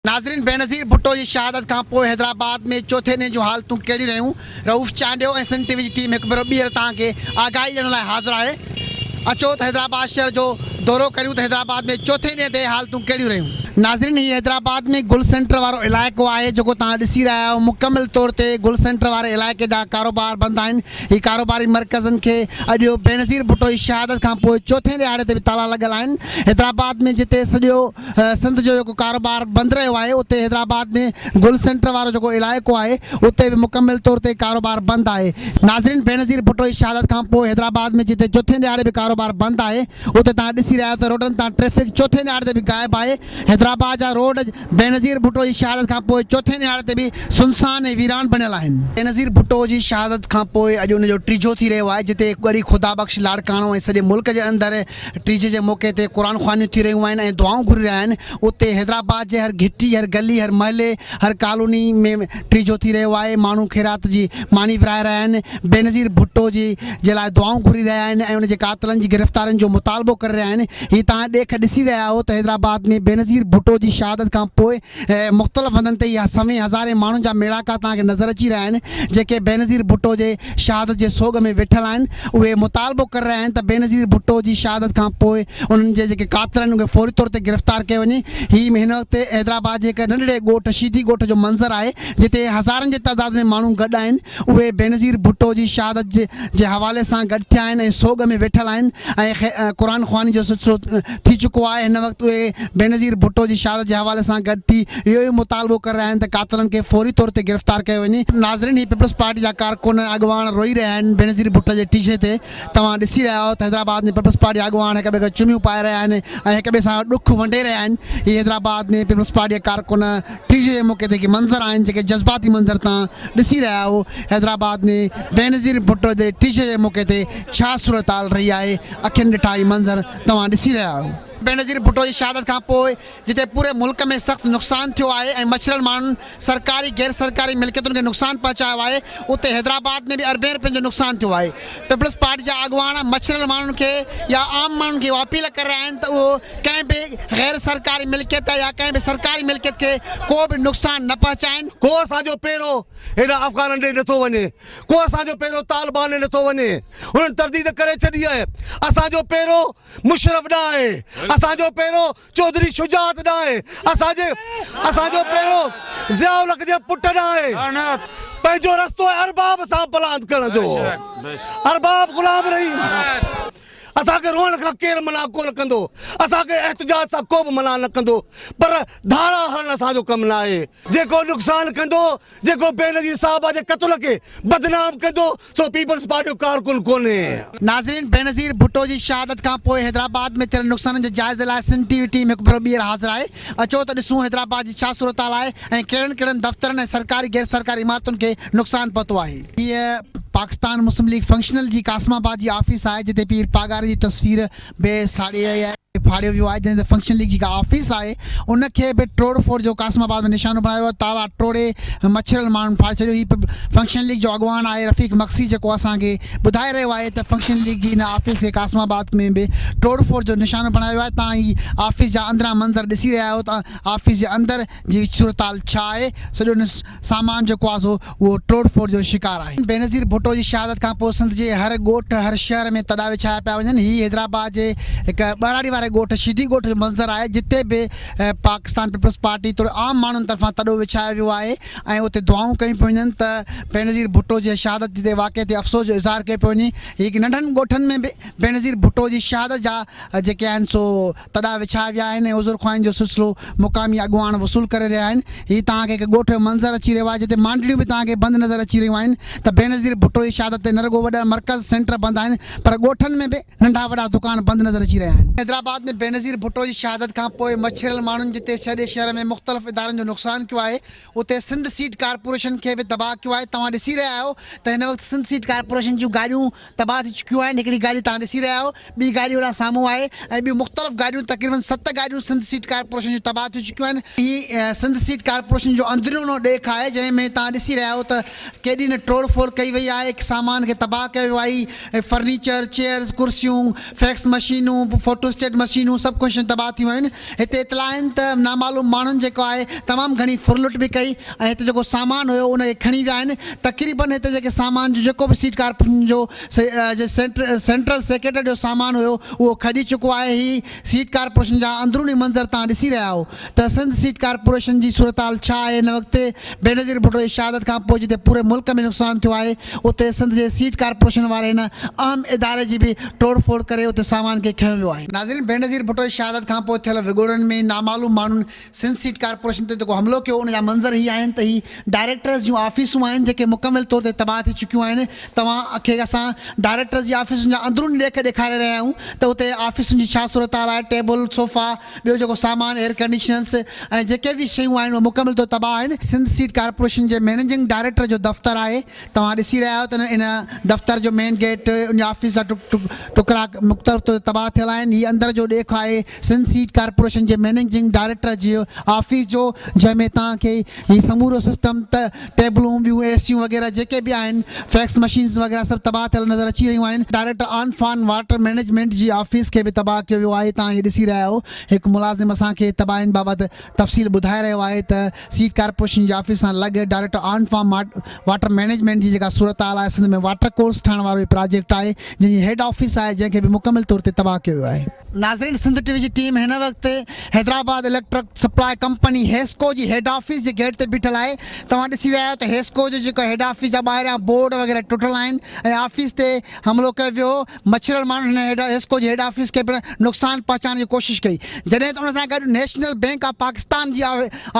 ناظرين بينظير ڀٽو جي شهادت کان پوء حيدرآباد ۾ چوٿين ڏينهن جون حالتون ڪهڙيون رهيون؟ رئوف چانڊيو ۽ سنڌ ٽي وي جي ٽيم هڪ ڀيرو ٻيهر توهان کي آگاهي ڏيڻ لاء حاضر آهي. اچو ته حيدرآباد شهر جو دورو ڪريون ته حيدرآباد ۾ چوٿين ڏينهن تي حالتون ڪهڙيون رهيون. ناظرين هي حيدرآباد ۾ گل سينٽر وارو علائقو آهي جيڪو توهان ڏسي رهيا آهيو مڪمل طور تي گل سينٽر واري علائقي جا ڪاروبار بند آهن هي ڪاروباري مرڪزن کي اڄ بينظير ڀٽو جي شهادت کان پوء چوٿين ڏهاڙي تي به تالا لڳل آهن حيدرآباد ۾ جتي سڄو سنڌ جو جيڪو ڪاروبار بند رهيو آهي اتي حيدرآباد ۾ گل سينٽر وارو جيڪو علائقو آهي اتي به مڪمل طور تي ڪاروبار بند آهي. ناظرين بينظير ڀٽو جي شهادت کان پوء حيدرآباد ۾ جتي چوٿين ڏهاڙي به ڪاروبار بند آهي اتي توهان ڏسي رهيا آهيو ته روڊن تان ٽريفڪ چوٿين ڏهاڙي تي به غائب آهي. حيدرآباد جا روڊ بينظير ڀٽو جي شهادت کان پوء چوٿين ڏهاڙي تي به سنسان ۽ ويران بڻيل آهن. بينظير ڀٽو جي شهادت کان پوء اڄ ان جو ٽيجهو ٿي رهيو آهي جتي ڳڙهي خدا بخش لاڙڪاڻو ۽ سڄي ملڪ جي اندر ٽيجهي جي موقعي تي قرآن خوانيون ٿي رهيون آهن ۽ دعائون گهري رهيا آهن اتي حيدرآباد جي هر گهٽي هر گلي هر محلي هر ڪالوني ۾ ٽيجهو ٿي رهيو آهي ماڻهو خيرات جي ماني ورهائي رهيا آهن بينظير ڀٽو جي جي لاء دعائون گهري رهيا آهن ۽ ان جي قاتلن جي گرفتارين جو مطالبو ڪري رهيا آهن هي توهان ڏيک ڏسي رهيا آهيو ته حيدرآباد ۾ بينظير ڀٽو جي شهادت کان پوء مختلف هنڌن تي اها سوين هزارين ماڻهن جا ميڙاڪا توهان کي نظر اچي رهيا آهن جيڪي بينظير ڀٽو جي شهادت جي سوڳ ۾ ويٺل آهن اهي مطالبو ڪري رهيا آهن ته بينظير ڀٽو جي شهادت کان پوء انهن جي جيڪي قاتل آهن انهن کي فوري طور تي گرفتار ڪيو وڃي هي هن وقت حيدرآباد جي هڪ ننڍڙي ڳوٺ شيدي ڳوٺ جو منظر آهي جتي هزارن جي تعداد ۾ ماڻهو گڏ آهن اهي بينظير ڀٽو جي شهادت جي حوالي سان گڏ ٿيا آهن ۽ سوڳ ۾ ويٺل آهن ۽ قرآن خواني جو سلسلو ٿي چڪو آهي هن وقت اهي بينظير ڀٽو جي شهادت جي حوالي سان گڏ ٿي اهو ئي مطالبو ڪري رهيا آهن ته قاتلن کي فوري طور تي گرفتار ڪيو وڃي. ناظرين هي پيپلز پارٽي جا ڪارڪن اڳواڻ روئي رهيا آهن بينظير ڀٽو جي ٽيجهي تي توهان ڏسي رهيا آهيو ته حيدرآباد ۾ پيپلز پارٽي جا اڳواڻ هڪ ٻئي کي چميون پائي رهيا آهن ۽ هڪ ٻئي سان ڏک ونڊي رهيا آهن هي حيدرآباد ۾ پيپلز پارٽي جا ڪارڪن ٽيجهي جي موقعي تي ڪي منظر آهن جيڪي جذباتي منظر توهان ڏسي رهيا آهيو حيدرآباد ۾ بينظير ڀٽو جي ٽيجهي جي موقعي تي ڇا صورتحال رهي آهي اکين ڏٺا هي منظر توهان ڏسي رهيا آهيو. بينظير ڀٽو جي شهادت کان پوء جتي پوري ملڪ ۾ سخت نقصان ٿيو آهي ۽ مڇريل ماڻهن سرڪاري غير سرڪاري ملڪيتن کي نقصان پهچايو آهي اتي حيدرآباد ۾ به اربين رپين جو نقصان ٿيو آهي پيپلز پارٽي جا اڳواڻ مڇريل ماڻهن کي يا عام ماڻهن کي اها اپيل ڪري رهيا آهن ته اهو ڪنهن به غير سرڪاري ملڪيت يا ڪنهن به سرڪاري ملڪيت کي ڪو به نقصان نه پهچائين. ڪو اسان جو پيرو هيڏانهن افغانن ڏي نٿو وڃي، ڪو اسان جو پيرو طالبان ڏي نٿو وڃي، هنن ترديد ڪري ڇڏي آهي، اسان جو پيرو مشرف ڏانهن آهي، اسان جو پيرو چوڌري شجاعت ڏانهن آهي، اسان جي اسان جو پيرو ضياء الحق جي پٽ ڏانهن آهي، پنهنجو رستو آهي ارباب سان پلاند ڪرڻ جو، ارباب غلام رحيم. اسان کي روئڻ کان ڪير منع ڪونه ڪندو، اسان کي احتجاج سان ڪو به منع نه ڪندو، پر ڌاڙا هڻڻ اسان جو ڪم ناهي. جيڪو نقصان ڪندو، جيڪو بينظير صاحبه جي قتل کي بدنام ڪندو، سو پيپلز پارٽي جو ڪارڪن ڪونهي. ناظرين بينظير ڀٽو جي شهادت کان پوء حيدرآباد ۾ ٿيل نقصانن جي جائزي لاء سنڌ ٽي وي ٽيم هڪ ڀيرو ٻيهر حاضر آهي. اچو ته ڏسون حيدرآباد جي ڇا صورتحال آهي ۽ ڪهڙن ڪهڙن دفترن ۽ سرڪاري غير سرڪاري عمارتن کي نقصان پهتو آهي. هيء پاڪستان مسلم ليگ فنڪشنل جي قاسم آباد جي آفيس آهي جتي پير پاڳاري جي تصوير به ساڙي وئي آهي ڦاڙيو ويو آهي جڏهن ته فنڪشن ليگ جي جيڪا آفيس آهي ان کي به ٽوڙ ڦوڙ جو قاسم آباد ۾ نشانو بڻايو ويو تالا ٽوڙي مڇريل ماڻهن ڦاڙي ڇڏيو هي فنڪشن ليگ جو اڳواڻ آهي رفيق مگسي جيڪو اسان کي ٻڌائي رهيو آهي ته فنڪشن ليگ جي هن آفيس کي قاسم آباد ۾ به ٽوڙ ڦوڙ جو نشانو بڻايو ويو آهي تان هي آفيس جا اندران منظر ڏسي رهيا آهيو ته آفيس جي اندر جي صورتحال ڇا آهي سڄو سامان جيڪو آهي سو اهو ٽوڙ ڦوڙ جو شڪار آهي. بينظير ڀٽو جي شهادت کان پوء سنڌ جي هر ڳوٺ هر شهر ۾ تڏا وڇايا پيا وڃن هي حيدرآباد جي هڪ ٻهراڙي واري ڳوٺ شيدي ڳوٺ جو منظر آهي جتي به پاڪستان پيپلز پارٽي توڙي عام ماڻهن طرفان تڏو وڇايو ويو آهي ۽ اتي دعائون ڪيون پيون وڃن ته بينظير ڀٽو جي شهادت جي واقعي تي افسوس جو اظهار ڪيو پيو وڃي. هي ننڍن ڳوٺن ۾ به بينظير ڀٽو جي شهادت جا جيڪي آهن سو تڏا وڇايا ويا آهن ۽ عذر خواهين جو سلسلو مقامي اڳواڻ وصول ڪري رهيا آهن. هي توهان کي هڪ ڳوٺ جو منظر اچي رهيو آهي جتي مانڊڙيون به توهان کي بند نظر اچي رهيون آهن ته بينظير ڀٽو جي شهادت تي نه رڳو وڏا مرڪز سينٽر بند آهن پر ڳوٺن ۾ به ننڍا وڏا دڪان بند نظر اچي رهيا آهن. حيدرآباد ۾ بينظير ڀٽو جي شهادت کان پوء مڇريل ماڻهن جتي سڄي شهر ۾ مختلف ادارن جو نقصان ڪيو آهي اتي سنڌ سيڊ ڪارپوريشن کي به تباهه ڪيو آهي توهان ڏسي رهيا آهيو ته هن وقت سنڌ سيڊ ڪارپوريشن جون گاڏيون تباهه ٿي چڪيون آهن هڪڙي گاڏي توهان ڏسي رهيا آهيو ٻي گاڏي هوڏانهن سامهون آهي ۽ ٻيون مختلف گاڏيون تقريبن ست گاڏيون سنڌ سيڊ ڪارپوريشن جون تباهه ٿي چڪيون آهن. هي سنڌ سيڊ ڪارپوريشن جو اندرونو ڏيک آهي جنهن ۾ توهان ڏسي رهيا آهيو ته ڪيڏي نه ٽوڙ ڦوڙ ڪئي وئي آهي. آهي سامان کي تباهه ڪيو ويو آهي ۽ فرنيچر، چيئرز، ڪرسيون، فيڪس مشينون، فوٽو اسٽيٽ مشينون سڀ ڪجهه شيون تباهه ٿيون آهن هتي اطلاع آهن ته نامعلوم ماڻهن جيڪو آهي تمام گهڻي ڦرلٽ به ڪئي ۽ هتي جيڪو سامان هيو ان کي کڻي ويا آهن تقريبن هتي جيڪي سامان جو جيڪو به سيٽ ڪارپوريشن جو سينٽرل سيڪريٽري جو سامان هيو اهو کڄي چڪو آهي هي سيٽ ڪارپوريشن جا اندروني منظر توهان ڏسي رهيا آهيو ته سنڌ سيٽ ڪارپوريشن جي صورتحال ڇا آهي هن وقت بينظير ڀٽو جي شهادت کان پوء جتي پوري ملڪ ۾ نقصان ٿيو آهي اتي سنڌ جي سيٽ ڪارپوريشن واري هن اهم اداري جي به ٽوڙ ڦوڙ ڪري اتي سامان کي کنيو ويو آهي. ناظرين بينظير ڀٽو جي شهادت کان پوء ٿيل وڳوڙن ۾ نامعلوم ماڻهن سنڌ سيٽ ڪارپوريشن تي جيڪو حملو ڪيو ان جا منظر هي آهن ته هي ڊائريڪٽرز جون آفيسون آهن جيڪي مڪمل طور تي تباهه ٿي چڪيون آهن توهان کي اسان ڊائريڪٽرز جي آفيسن جا اندروني ڏيک ڏيکاري رهيا آهيون ته اتي آفيسن جي ڇا صورتحال آهي ٽيبل صوفا ٻيو جيڪو سامان ايئر ڪنڊيشنرس ۽ جيڪي به شيون آهن اهي مڪمل طور تباهه آهن سنڌ سيٽ ڪارپوريشن جي مئنيجنگ ڊائريڪٽر جو دفتر آهي توهان ڏسي رهيا آهيو ته ان دفتر جو مين گيٽ ان آفيس جا ٽڪرا مختلف طور تي تباهه ٿيل آهن هي اندر جو ڏيک آهي سنڌ سيڊ ڪارپوريشن جي مئنيجنگ ڊائريڪٽر جي آفيس جو جنهن ۾ توهان کي هي سمورو سسٽم ٽيبلون ٻيون اي سيون وغيره جيڪي به آهن فيڪس مشينز وغيره سڀ تباهه ٿيل نظر اچي رهيون آهن director on farm water management جي آفيس کي به تباهه ڪيو ويو آهي توهان هي ڏسي رهيا آهيو هڪ ملازم اسان کي تباهين بابت تفصيل ٻڌائي رهيو آهي ته سيڊ ڪارپوريشن جي آفيس سان لڳ director on farm water management جي جيڪا صورتحال آهي سنڌ ۾ واٽر ڪورس ٺاهڻ وارو هي پراجيڪٽ آهي جنهن جي هيڊ آفيس آهي جنهن کي به مڪمل طور تي تباهه ڪيو ويو آهي. ناظرين سنڌ ٽي وي جي ٽيم هن وقت Hyderabad electric supply company HESCO جي هيڊ آفيس جي گيٽ تي بيٺل آهي توهان ڏسي رهيا آهيو ته حيسڪو جو جيڪو هيڊ آفيس جا ٻاهريان بورڊ وغيره ٽٽل آهن ۽ آفيس تي حملو ڪيو ويو هو مڇريل ماڻهن هن حيسڪو جي هيڊ آفيس کي پڻ نقصان پهچائڻ جي ڪوشش ڪئي جڏهن ته ان سان گڏ نيشنل بينڪ آف پاڪستان جي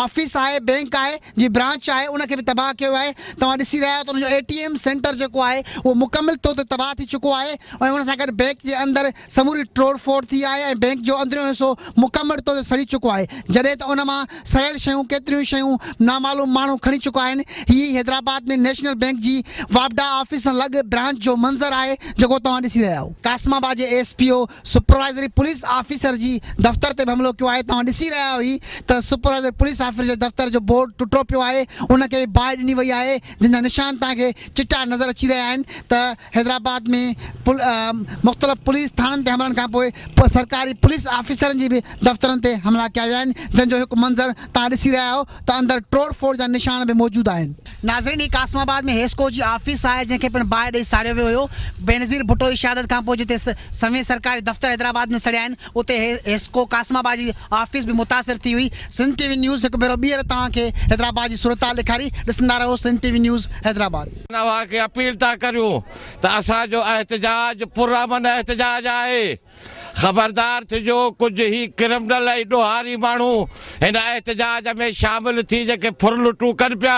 آفيس آهي بينڪ آهي جي برانچ آهي ان کي به تباهه ڪيو ويو آهي توهان ڏسي رهيا آهيو ته ان جو اي ٽي ايم سينٽر جيڪو آهي اهو مڪمل طور تي تباهه ٿي چڪو آهي ۽ ان سان گڏ بينڪ جي اندر سموري ٽوڙ ڦوڙ ٿي آهي ۽ بينڪ جو اندريون حصو مڪمل طور تي سڙي چڪو آهي جڏهن ته ان مان سڙيل شيون ڪيتريون ئي شيون نامعلوم ماڻهو کڻي چڪا آهن. هي حيدرآباد ۾ نيشنل بينڪ جي واپڊا آفيس سان لڳ برانچ جو منظر آهي جيڪو توهان ڏسي رهيا آهيو. قاسم آباد جي S P O supervisory police officer جي دفتر تي به حملو ڪيو آهي توهان ڏسي رهيا آهيو هي ته سپروائيزري پوليس آفيسر جي دفتر جو بورڊ ٽٽو پيو آهي ان کي به باهه ڏني وئي آهي جنهن جا نشان توهان کي چٽا نظر اچي رهيا آهن ته حيدرآباد ۾ مختلف پوليس ٿاڻن تي حملن کانپوء سرڪاري پوليس آفيسرن جي به دفترن تي حملا ڪيا ويا آهن جنهن جو هڪ منظر توهان ڏسي رهيا آهيو ته اندر ٽوڙ ڦوڙ جا نشان به موجود آهن. ناظرين هي قاسم آباد ۾ حيسڪو جي آفيس آهي جنهن کي پڻ باهه ڏئي ساڙيو ويو هيو بينظير ڀٽو جي شهادت کانپوء جتي سوين سرڪاري دفتر حيدرآباد ۾ سڙيا آهن اتي حيسڪو قاسم آباد جي آفيس به متاثر ٿي هئي. سنڌ ٽي وي نيوز هڪ ڀيرو ٻيهر توهان کي حيدرآباد جي صورتحال ڏيکاري. ڏسندا رهو سنڌ ٽي وي نيوز حيدرآباد. اوهان کي اپيل ٿا ڪريون ته اسان جو احتجاج پرامن احتجاج آهي، خبردار ٿجو ڪجهه هي ڪرمنل ۽ ڏوهاري ماڻهو هن احتجاج ۾ شامل ٿي جيڪي ڦرلٽون ڪن پيا،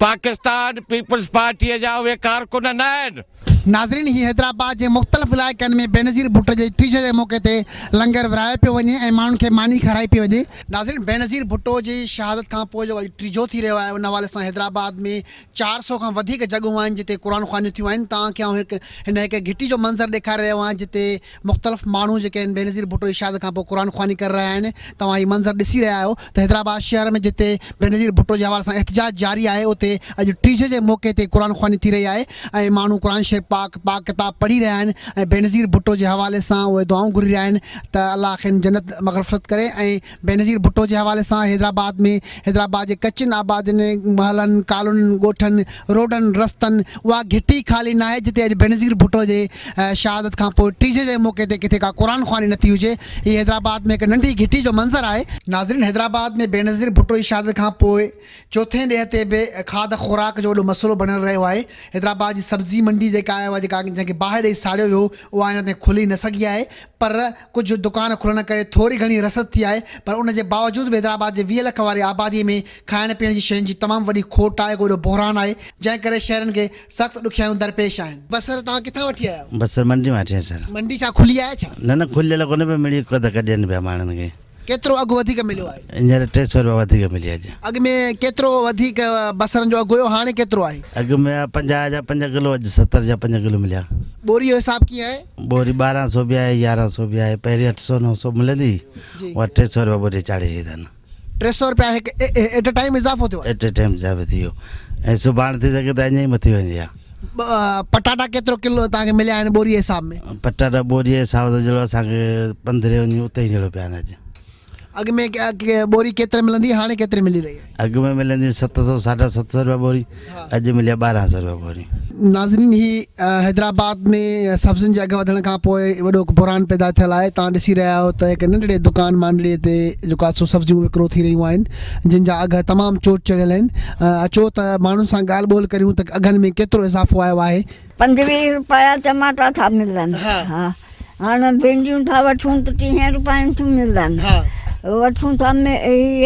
پاڪستان پيپلز پارٽيء جا اهي ڪارڪن نه آهن. ناظرين هي حيدرآباد جي مختلف علائقن ۾ بينظير ڀٽو جي ٽيجهه جي موقعي تي لنگر ورهايو پيو وڃي ۽ ماڻهن کي ماني کارائي پئي وڃي. ناظرين بينظير ڀٽو جي شهادت کان پوء جيڪو اڄ ٽيجهو ٿي رهيو آهي ان حوالي سان حيدرآباد ۾ 400 کان وڌيڪ جڳهون آهن جتي قرآن خوانيون ٿيون آهن توهان کي آئون هڪ هن هڪ گهٽي جو منظر ڏيکاري رهيو آهيان جتي مختلف ماڻهو جيڪي آهن بينظير ڀٽو جي شهادت کان پوء قرآن خواني ڪري رهيا آهن توهان هي منظر ڏسي رهيا آهيو ته حيدرآباد شهر ۾ جتي بينظير ڀٽو جي حوالي سان احتجاج جاري آهي اتي اڄ ٽيجهه جي موقعي تي قرآن خواني ٿي رهي آهي ۽ ماڻهو قرآن شريف پاڪ پاڪ ڪتاب پڙهي رهيا آهن ۽ بينظير ڀٽو جي حوالي سان اهي دعائون گهري رهيا آهن ته الله کين جنت مغفرت ڪري ۽ بينظير ڀٽو جي حوالي سان حيدرآباد ۾ حيدرآباد جي ڪچين آبادين محلن ڪالونين ڳوٺن روڊن رستن اها گهٽي خالي ناهي جتي اڄ بينظير ڀٽو جي شهادت کان پوء ٽيجهه جي موقعي تي ڪٿي ڪا قرآن خواني نه ٿي هجي. هي حيدرآباد ۾ هڪ ننڍي گهٽي جو منظر آهي. ناظرين حيدرآباد ۾ بينظير ڀٽو جي شهادت کان پوء چوٿين ڏينهن تي به کاڌ خوراڪ جو وڏو مسئلو بڻيل رهيو آهي. حيدرآباد جي سبزي منڊي جيڪا آهي اها جيڪا جنهن کي باهه ڏئي ساڙيو ويو اها اڃا تائين کلي نه سگهي آهي پر ڪجهه دڪان کلڻ ڪري ٿوري گهڻي رسد ٿي آهي پر ان جي باوجود به حيدرآباد جي 20 لک واري آبادي ۾ کائڻ پيئڻ جي شين جي تمام وڏي کوٽ آهي هڪ وڏو بحران آهي جنهن ڪري شهرين کي سخت ڏکيائيون درپيش آهن. بصر توهان ڪٿان وٺي آيا آهيو؟ بصر منڊي مان وٺي آيس سر. منڊي ڇا کلي آهي ڇا؟ نه نه کليل ڪونهي پر مڙئي ڪڌ ڪڍين پيا ماڻهن کي. ڪيترو اگهه وڌيڪ مليو آهي؟ هينئر 300 رپيا وڌيڪ ملي اڄ. اڳ ۾ ڪيترو وڌيڪ بصرن جو اگهه هيو هاڻي ڪيترو آهي؟ اڳ ۾ 50 جا 5 ڪلو اڄ 70 جا 5 ڪلو مليا. ٻوري جو حساب ڪيئن آهي؟ ٻوري 1200 به آهي 1100 به آهي پهرين 800 900 ملندي هئي اها 300 رپيا ٻوري چاڙهي ڇڏي اٿن. 300 رپيا هڪ ايٽ اي ٽائيم اضافو ٿيو آهي. ايٽ اي ٽائيم اضافو ٿي ويو ۽ سڀاڻي ٿي سگهي ته اڃا ئي مٿي وڃي ها. پٽاٽا ڪيترو ڪلو توهان کي مليا آهن ٻوري جي حساب ۾؟ پٽاٽا ٻوري جي حساب سان جهڙو اسان کي پندرهين وڃي اتي ئي جهڙو پيا آهن اڄ. اڳ ۾ ٻوري ڪيتري ملندي هاڻي ڪيتري ملي رهي آهي؟ اڳ ۾ ملندي 700 ساڍا 700 روپيا ٻوري اڄ مليا 1200 روپيا ٻوري. ناظرين هي حيدرآباد ۾ سبزين جي اگهه وڌڻ کان پوء وڏو هڪ بحران پيدا ٿيل آهي توهان ڏسي رهيا آهيو ته هڪ ننڍڙي دڪان مانڊڙي تي جيڪو آهي سو سبزيون وڪرو ٿي رهيون آهن جن جا اگهه تمام چوٽ چڙهيل آهن اچو ته ماڻهن سان ڳالهه ٻولهه ڪريون ته اگهن ۾ ڪيترو اضافو آيو آهي. 25 روپيا ٽماٽا ٿا ملن ها هاڻ ڀينڊيون ٿا وٺون ته ٽيهين روپين ٿيون ملن وٺون ٿا هي.